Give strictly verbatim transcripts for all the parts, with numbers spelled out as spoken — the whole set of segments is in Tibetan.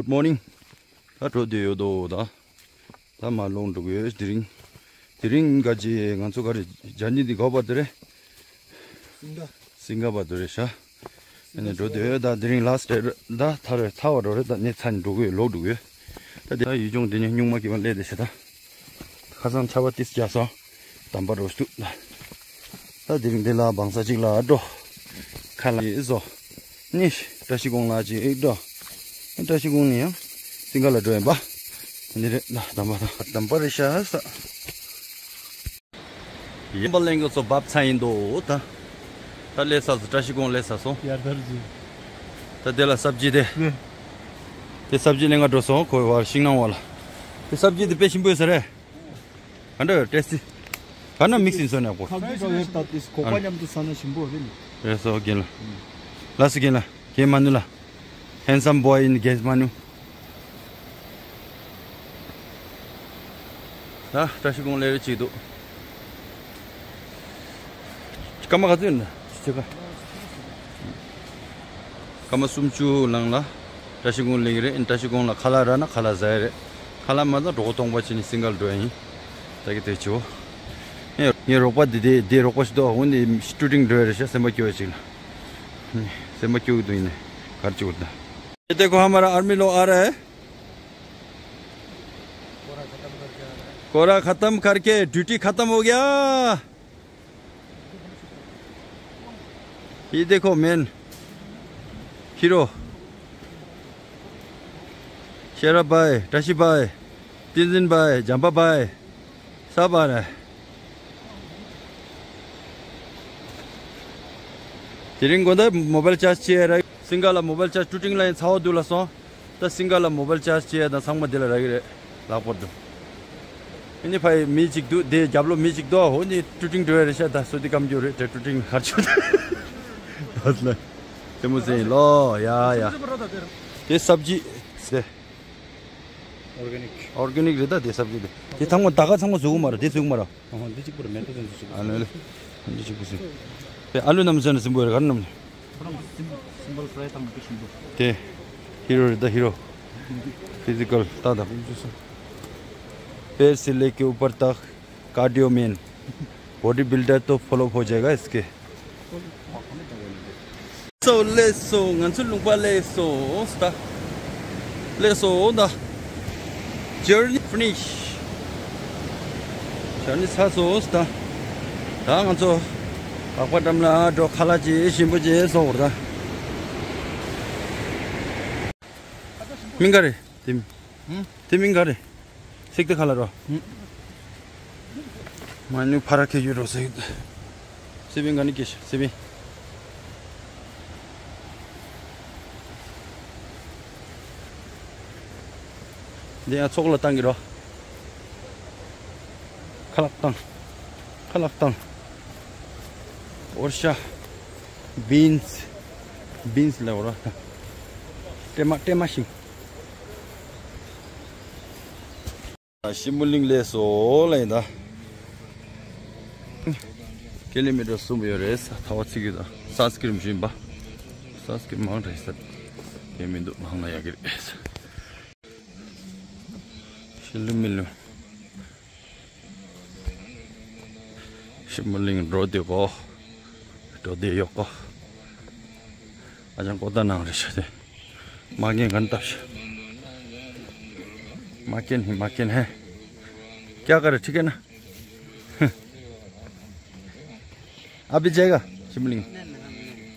Good morning. ད་འགྲོ་བསྡད་ཡོད་དོ་ད། ད་མར་ལོག་འགྲོ་གི་ཡོད་དེ་རིང་། དེ་རིང་ག་ཅི་ང་ཚོ་ག་རེ་ཇར་ནི་འདི་ག་པར་དེ་རེད། སིང་ག་སིང་ག་པར་དེ་རེད་ཤག་ཨ་ནི་འགྲོ་བསྡད་ཡོད་ད། དེ་རིང་last day་རེད་ད། ཐར་ཐར་བ་འགྲོ་རེད་ད། ནི་ཚར་ནས་འགྲོ་གི་ཡོད། ལོག་འགྲོ་གི་ཡོད་ད། དེ་ད་ཡུལ་ལྗོངས་འདི་ནས་སྨྱུག་མ་སྐྱེས་པ་སླེབས་བསྡད་ཤག་ད། ཁ་སང་ཆར་པ་ཏིས་རྒྱག་སོང་། དམ་པ་རོ་སྟུ་ལ། ད་དེ་རིང་འདི་ལ་བང་ས་གཅིག་ལ་འགྲོ། ཁ་ལག་ཡིན་བཟོ། ནི་བཀྲ་ཤིས་སྒང་ལ་གཅིག་འགྲོ། བཀྲ་ཤིས་སྒང་ནས་ཡང་སིང་ག་ལ་འགྲོ་ཡིན་པ། འདི་རེད་ལ་དམ་པ་དང་དམ་པ་རེད་ཤག་ས། ཡིན་པ་ལེན་གི་ཚོ་བབ་ཚ་ཡིན་དོ་ད། ད་ལས་ས་བཀྲ་ཤིས་སྒང་ལས་ས་སོང་། ཡར་དར་ཟིན། ད་དེ་ལ་སབ་ཇི་དེ། དེ་སབ་ཇི་ལེན་ག་འགྲོ་སོང་། ཁོའི་བར་ཤིང་ནང་བ་ལ། དེ་སབ་ཇི་དེ་དཔེ་ཞིམ་པོ་ཡོད་ས་རེད། ག་འདྲ་ཡོད་ཏེས་ཏི། ག་ན་མིག་སིན་སོ་ནས་གོ། ཁ་རྒྱུ་ར་ཡོད་ད་ཏིས་ཁོག་པ་མཉམ་དུ་ས་ན་ཞིམ་པོ་རེད། རེད་སོ་རྒན་ལ། ལ་སི་རྒན་ལ། རྒན་མ་ནུ་ལ། Handsome boy in རྒན་མ་ནུ། ད་བཀྲ་ཤིས་སྒང་ལས་རེ་གཅིག་འདུག་སྐར་མ་ག་ཚོད་ཡིན་ན་ཅི་ཅི་ག་སྐར་མ་སུམ་ཅུ་ནང་ལ་བཀྲ་ཤིས་སྒང་སླེབས་ཀྱི་རེད། བཀྲ་ཤིས་སྒང་ལ་ཁ་ལག་རག་ན་ཁ་ལག་ཟ་ཡི་རེད། ཁ་ལག་མ་ཟ་གྲོད་ཁོག་སྟོང་པ་བྱས་ནས་སིང་ག་ལ་འགྲོ་ཡ་ཡིན། ད་གི་དེ་བྱེད་འོ། ངས་ངའི་རོགས་པ་འདི་དེ་དེ་རོགས་པ་ཞིག་འདུག་འོ་འདི་ཤུ་ཊིང་འགྲོ་ཡ་རེད་ཤག་སེམས་པ་སྐྱོ་བ་ཅིག་ལ། སེམས་པ་སྐྱོ་གི་འདུག་ཡིན་ནའི་ག་རེ་བྱེད་དགོས་ད། ये देखो हमारा आर्मी लोग आ रहा है। कोरा खत्म करके ड्यूटी खत्म हो गया। ये देखो मेन हीरो शेरा भाई, टशी भाई, तिनजिन भाई, जंपा भाई, सब आ रहा है। དེ་རིང་དགོང་དག་མོ་བལ་ཅར་ཇི་བྱས་ར། སིང་ག་ལ་མོ་བལ་ཅར་ཇི་ཊུ་ཊིང་ལ་ཡིན་ཚ་བ་འདུག་ལ་སོང་། ད་སིང་ག་ལ་མོ་བལ་ཅར་ཇི་བྱས་དང་ཚང་མ་འདི་ལ་རག་གི་རེད། ལག་པར་དུ། ཨ་ནི་ཕ་ཡི་མི་གཅིག་འདུག་དེ་རྒྱབ་ལོགས་མི་གཅིག་འདུག་འོ་ནི་ཇི་ཊུ་ཊིང་འགྲོ་ཡ་རེད་ཤག་ད་སོ་དི་ཀམ་རྒྱུ་རེད་དེ་ཇི་ཊུ་ཊིང་ཧར་ཆུ། ད་ལ། དེ་མོ་ཟེར་ཡིན་ལོ་ཡ་ཡ། དེ་སབ་ཇི། དེ། ཨོར་གེ་ནིག་ཨོར་གེ་ནིག་རེད་ད་དེ་སབ་ཇི་དེ། དེ་ཚང་མ་ད་ག་ཚང་མ་བཟོ་གི་མ་རེད། དེ་བཟོ་གི་མ་རེད། ཨ་འདི་གཅིག་པུ་རེད། མེ་ཏོག་ཅན་བཟོ་གི་ཨ་ལོ་ལོ། འདི་གཅིག་པུ་ཟིན། དེ་ཨ་ལུ་རྣམས་ཟོས་ན་ཟིན་པོ་རེད། ག་རེ་རྣམས་ནི། ཁོ་རང་སིམ་སིམ་པལ་ཕ་རའི་བཏང་ན་དཔེ་ཞིམ་པོ། དེ། ཧི་རོ་རེད་ད་ཧི་རོ། ཕི་ཟི་ཀལ་ད་ད། पैर से लेके ऊपर तक कार्डियो मैन, बॉडी बिल्डर तो फॉलो हो जाएगा इसके। སོ་ལེ་སོ་ང་ཚོ་ལུང་པ་ལེ་སོ་སྟ། ལེ་སོ་ད། Journey finish. ཇར་ནི་ཚར་སོང་ད། ད་ང་ཚོ་བག་པ་འགྲམ་ལ་འགྲོ། ཁ་ལག་ཅིག་ཞིམ་པོ་ཅིག་ཟོ་བར་ད། མིང་ག་རེ་དེ། དེ་མིང་ག་རེ། སིག་ཏེ་ཁ་ལ་རོ། མ་ནུ་ཕ་ར་ཁེ་ཡུ་རོ་སིག་ཏེ། སི་བིང་ག་ནི་ཀེ་ཤ་སི་བིང་། འདི་ཡང་ཚོགས་ལ་བཏང་གི་རོ། ཁ་ལག་བཏང་། ཁ་ལག་བཏང་། ཨོར་ཤ། བིན་སི། བིན་སི་ལ་འོ་ར། ཏེ་མ་ཏེ་མ་ཤིང་། ཤིང་མོ་གླིང་ལས་སོ་ལ་ཡིན་ད། ཀི་ལོ་མི་ཊར་གསུམ་ཡོད་རེད། ས་ཐ་བ་ཚིག་གི་ད། ས་སྐྱིར་མི་ཤིང་པ། ས་སྐྱིར་མང་རེད་ས། དེ་མི་འདུག་ནང་ན་ཡག་གི་རེད། ཤི་ལུ་མི་ལུ། ཤིང་མོ་གླིང་འགྲོ་དེ་གོ། འགྲོ་དེ་ཡོད་གོ། ཨ་ཅང་ཀོ་ད་ནང་རེ་ཤ་དེ། མ་ཀེན་གན་ཏབ་ཤ། མ་ཀེན་ཧི་མ་ཀེན་ཧེ། क्या कर ठीक है ना। अभी जाएगा शिवलिंग।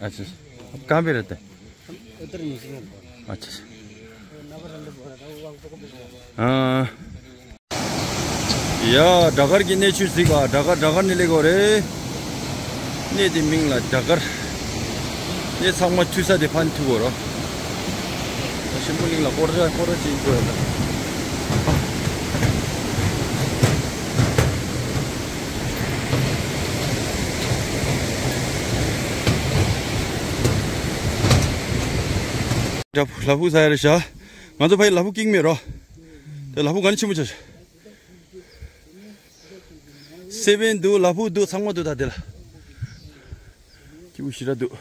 अच्छा, अब कहाँ पे रहते हैं? अच्छा। ཡ། སྦྲ་གར་གྱི་གནས་ཆུ་ཟིག་ག་སྦྲ་གར་སྦྲ་གར་ནི་ལེགས་གོ་རེད། གནས་དེ་མིང་ལ་སྦྲ་གར། གནས་ཚང་མ་ཐུ་ས་དེ་ཕན་ཐུ་གོ་རོ། ཤིང་མོ་གླིང་ལ་སྐོར་ར་སྐོར་ར་ཅིག་འགྲོ་ཡ་ད། ལ་ཕུག་ཟ་ཡ་རེད་ཤག་ང་ཚོ་ཕ་ཡི་ལ་ཕུག་ཀིང་མེད་རོ། དེ་ལ་ཕུག་ག་ནི་ཆེན་པོ་ཆགས། སེ་བན་འདུག་ལ་ཕུག་འདུག་ཚང་མ་འདུག་ད་དེ་ལ། སྐྱིད་པོ་ཞེ་དྲག་འདུག་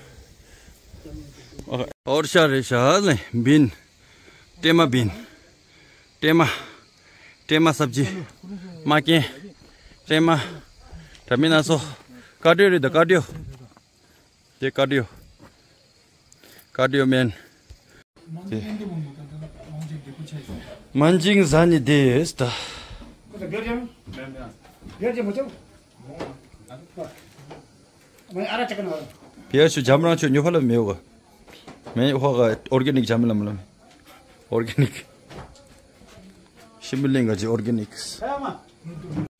ཨོར་ཤ་རེད་ཤག་ལེ་བིན། ཀྲེ་མ་བིན། ཀྲེ་མ། ཀྲེ་མ་སབ་ཇི། མ་ཀེན། ཀྲེ་མ། དྲ་མིག་སྣ་ཚོགས། ཀར་ཌི་ཡོ་རེད་ད། ཀར་ཌི་ཡོ། དེ་ཀར་ཌི་ཡོ། ཀར་ཌི་ཡོ་མེན། དེ། མན་ཅིང་ཟ་ནི་དེ་ཡོད་ད། བེར་ཆུ་འཇམ་རང་ཆུ་ཉོ་ཕ་ལ་མེའོ་ག་མེ་ཧོ་ག་ཨོར་གེ་ནིག་འཇམ་ལམ་ལམ། ཨོར་གེ་ནིག་ཤི་མི་ལིང་ག་ཅི་ཨོར་གེ་ནིག་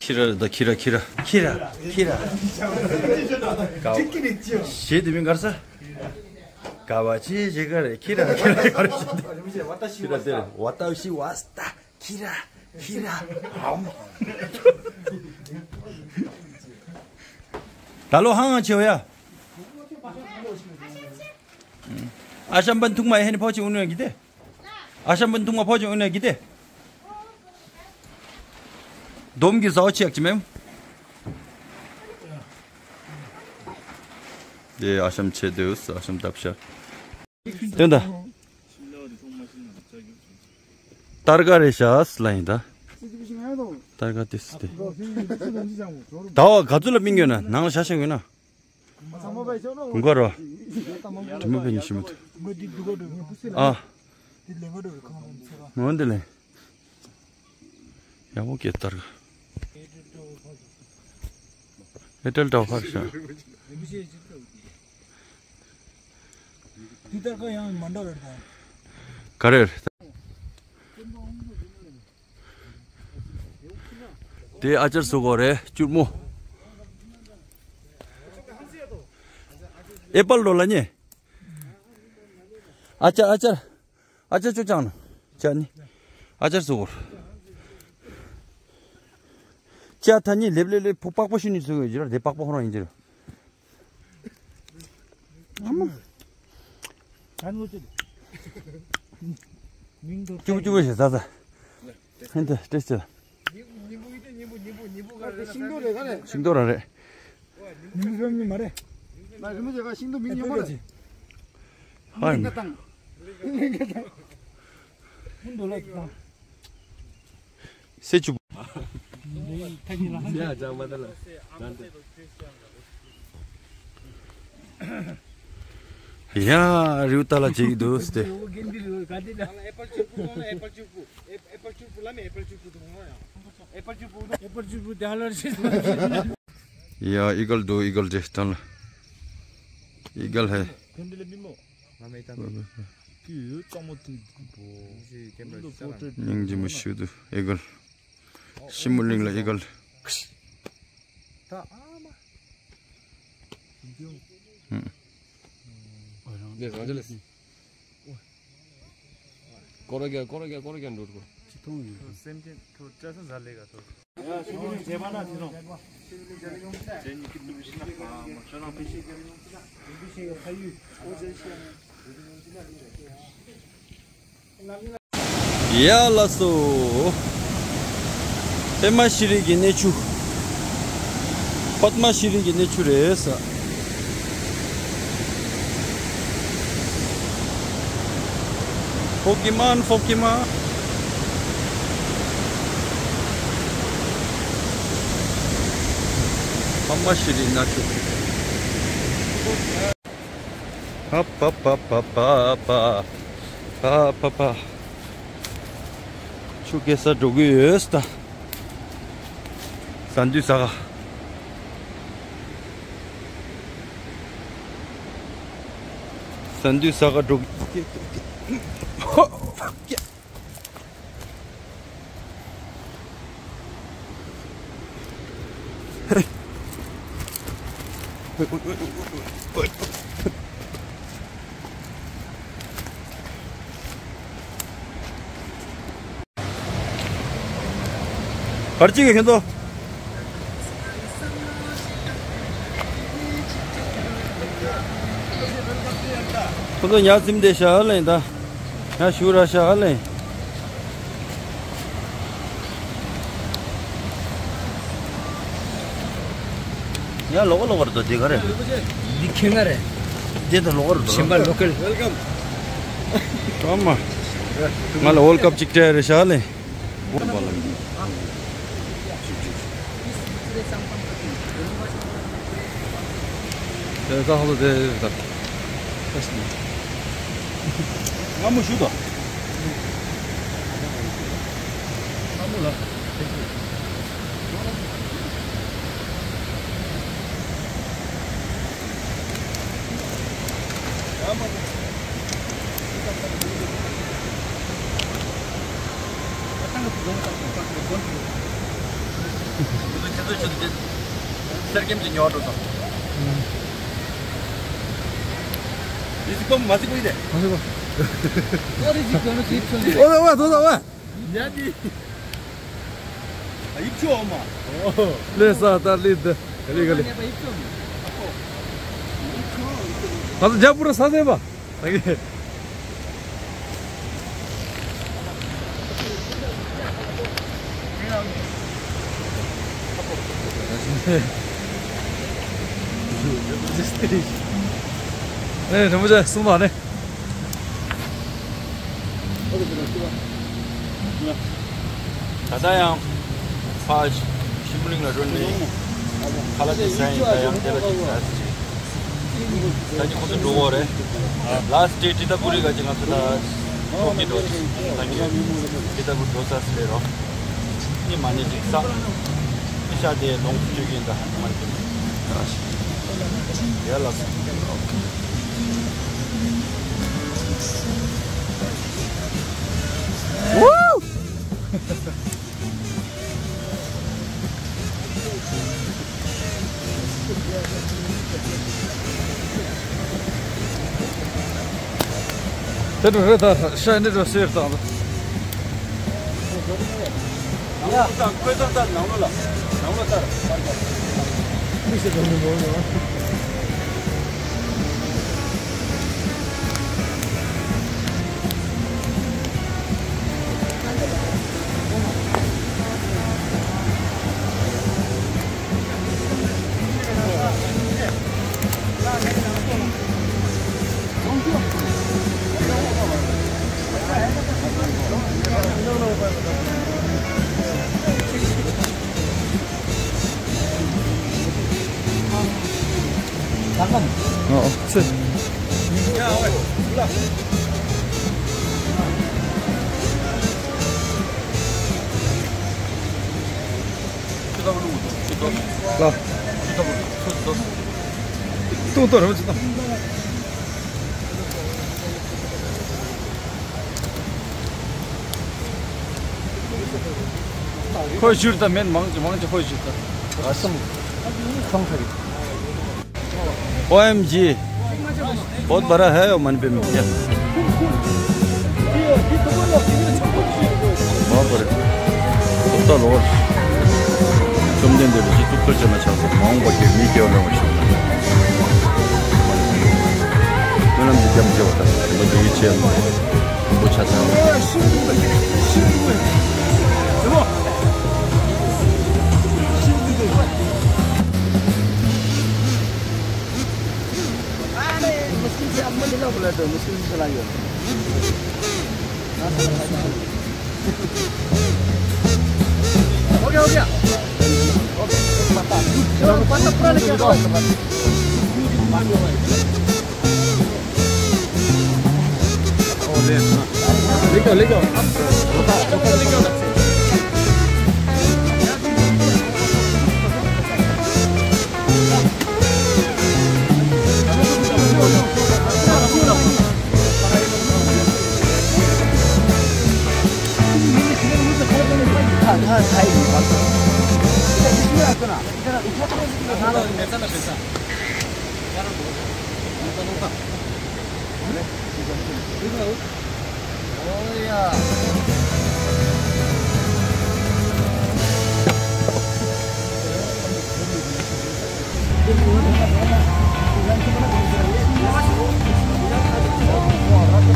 ཁི་ར་ད་ཁི་ར་ཁི་ར། ཁི་ར། ཁི་ར། ཀ་བ། ཞེས་དེ་མིན་གར་ས། ཀ་བ་ཅི་ཞེས་ག་རེ། ཁི་ར། ཁི་ར་ག་རེ་ཞེས་དེ། ཁི་ར་དེ་རེད། ཝ་ཏ་ཤི་ཝ་སྟ། ཁི་ར། ཁི་ར། ཨམ། ད་ལོ་ཧང་ཧང་ཆེ་བ་ཡ། ཨ་ཤམ་པན་ཐུག་མ་ཧེ་ནི་ཕོ་ཆི་ཨུ་ནུ་ཡ་གི་ཏེ། ཨ་ཤམ་པན་ཐུག་མ་ཕོ་ཆི་ཨུ་ནུ་ཡ་གི་ཏེ། དོམ་གི་ཟའོ་ཆེག་ཅི་མེམ། དེ་ཨ་ཤམ་ཆེ་དེ་ཨ་ཤམ་ཏབ་ཤ། དོན་ད། ཏར་ཀ་རེ་ཤ་སི་ལ་ཡིན་ད། ཏར་ཀ་ཏི་སི་ཏེ། ད་བ་ག་ཚོད་ལ་སྨིན་གྱོན་ན་ནང་ལ་ཤ་ཤ་གྱོན་ན། གུང་དཀར་རོ། དྲི་མ་ཕན་ཉི་ཤི་མི་ཐུ། ཨ། མོན་དེ་ལེ། ཡག་པོ་སྐད་ཏར་ཀ་ཨེ་ཏེལ་ཏའོ་ཕར་ཤ། འདི་ལྟར་ཁ་ཡང་མ་འདྲ་བར་དང་། ག་རེ་རེད། དེ་ཨ་ཅར་བཟོ་དགོས་རེད་སྐྱུར་མོ། ཨེ་པལ་འགྲོ་ལ་ཉེ། ཨ་ཅར་ཨ་ཅར། ཨ་ཅར་ཅོ་ཅང་ན། ཅ་ནི། ཨ་ཅར་བཟོ་དགོས། ཅ་ཐ་ནི་ལེབ་ལེབ་ལེབ་ཕུ་པག་པོ་ཤི་ནི་བཟོ་དགོས་ཡོད་ར་དེ་པག་པོ་ཁོ་རང་ཡིན་གྱི་ར། ཨ་མ། ཅུ་པོ་ཅུ་པོ་ཞེས་ཟ་ཟ། ཧན་ཏེ་ཏེ་ཅི། ཤིང་ཏོག་རེད་ག་རེད། ཤིང་ཏོག་རང་རེད། ཉིན་གུང་ཉིན་མ་རེད། ན་རི་མོ་ཅེ་ག་ཤིང་ཏོག་མིན་ཉོ་མ་རེད། ཧ་ཡིན། ལེན་ག་དང་། ལེན་ག་དང་། ཧུན་དོ་ལ་དང་། སེ་ཆུ། ཡ་ཅང་མ་ད་ལ། ཡ་རིའུ་ཏ་ལ་ཅིག་འདུག་སྟེ། ཨེ་པལ་ཅུ་པུ་ལ་མེ་ཨེ་པལ་ཅུ་པུ་དང་ཡ། ཨེ་པལ་ཅུ་པུ་ཨེ་པལ་ཅུ་པུ་དེ་ཧ་ལར་ཤེས། ཡ་ཨི་གལ་འདུག་ཨི་གལ་དེ་སྟན་ལ། ཨི་གལ་ཧེ། ཕན་འདི་ལ་མི་མོ། ང་མེད་ད། ཀི་ཡོད་ཙམ་མོ་དེ་འདུག་པོ། སྙིང་རྗེ་མོ་ཞུ་འདུག་ཨི་གལ། ཤི་མོ་གླིང་ལ་ཨི་གལ། ད་ཨ་མ། ནས་རང་ཅི་ལས། ཀོ་ར་ག་ཀོ་ར་ག་ཀོ་ར་ག་འགྲོ་དགོས། ཅི་མཐོང་ཡོད། སེམས་ཅན་ཐོ་བཀྲ་ས་ཟ་ལེ་ག་ཐོ། ཡ་ལགས་སོ། པདྨ་ཤི་རི་གི་གནས་ཆུ། པདྨ་ཤི་རི་གི་གནས་ཆུ་རེད་ས། ཕོ་ཀི་མོན། ཕོ་ཀི་མོན། པདྨ་ཤི་རི་གནས་ཆུ། པ་པ་པ། ཆུ་སྐྱེལ་ས་འགྲོ་གི་ཡོད་ད། ཟ་འདུས་ཟ་ག་ཟ་འདུས་ཟ་ག་འགྲོ་གི། གར་ཅིག་གི་ཁྱེད་ཚོ། ཁོ་ཚོ་ཉ་ཚིམ་དེ་ཤ་ལེན་ད། ང་ཞུ་ར་ཤ་ལེན། ཡ་ལོག་ལོག་ར་དོ་དེ་ག་རེ། འདི་ཁྱེད་ང་རེད། དེ་དང་ལོག་ར་དོ། ཞིམ་པ་ལོ་ཀལ། ཀྲོ་མ། ང་ལ་ཝོལ་ཀབ་ཅིག་སྤྲད་རེད་ཤག་ལེ། དེ་ད་ཧ་ལོ་དེ་ད། སྔ་མོ་ཞུ་དང་། སྔ་མོ་ལ། ཨོ་ཝེ་ཏོ་ཏོ་ཝེ། ཡ་ནི། ཨ་ཡིབ་ཆོག་མ། ལེ་ས་ད་ལི་ད། ག་ལི་ག་ལི། ད་ལྟ་ཇ་པུ་ར་ས་ཟེ་བ། ད་གི། ཨེ་རིན་པོ་ཆེ་གསུངས་པ་ནི། ད་ལྟ་ཡང་ཕར་ཤིང་ཕུ་གླིང་ལ་འགྲོ་ནས་ཁ་ལག་ཅིག་ཟ་ཡིན། ད་ཡང་དེ་ལ་ཅིག་ཟ་ཟེར་ཅིག་ད་ནི་ཁོ་ཚོ་འགྲོ་གི་རེད། ལཱ་སི་ཊེ་ཊི་ད་པུ་རི་ག་ཅིག་ང་ཚོ་ད་ཐོག་གི་འགྲོ་ཅིག་ད་ནི་ཊེ་ཊི་ད་པུ་རི་འགྲོ་ས་སི་ལེ་རོ། ནི་མ་ཎི་ཅིག་ས། ནི་ཤ་དེ་ལོངས་སུ་སྤྱོད་ཀྱིན་ད་མ་ནི། ཡ་ལགས་སོ། དེ་འགྲོ་རེད་ད། ཤ་འདི་འགྲོ་སེར་དང་། ཡ། ཁོས་ད་ལྟ་ནང་ལོགས་ལ། ནང་ལོགས་ལྟར། མི་ཞིག་འགྲོ་མི་འགྲོ་ཡོང་། ཨོ་ཨོ་ཚེ། ལ། ཏོག་ཏོག་རེད་པ་ཅི་ཏོག་ཁོས་བཞུར་ད་མེད། མང་ཆེ་མང་ཆེ་ཁོས་བཞུར་ད། ཨ་སང་སང་ཁ་རི། ཨོ་ཨེམ་ཇི། बहुत बड़ा है वो मन पे में क्या। बाप रे। कुत्ता लोर। བཅོམ་ལྡན་འདས་ལ་ཅི་ཐུབ་ཐུབ་བྱས་ན་ཆགས་སོང་། མ་འོངས་པ་གི་མི་སྐྱེ་བ་ལེན་པར་ཤོག་སྨོན་ལམ་གྱི་རྒྱ་མཚོ་བ་དང་། དེ་འདྲ་ཡིད་ཆེས་རིན་པོ་ཆེ་ཚང་། मुश्किल से अब मुझे ना बुला दो, मुश्किल से चला गया। हो गया, हो गया। पत्ता, पत्ता पूरा लेके आओ। ले जाओ, ले जाओ।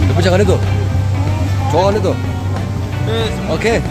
ད་བུ་ཆ་ག་ནས་འདུག་ཇོ་ག་ནས་འདུག་ཨོ་ཁེ།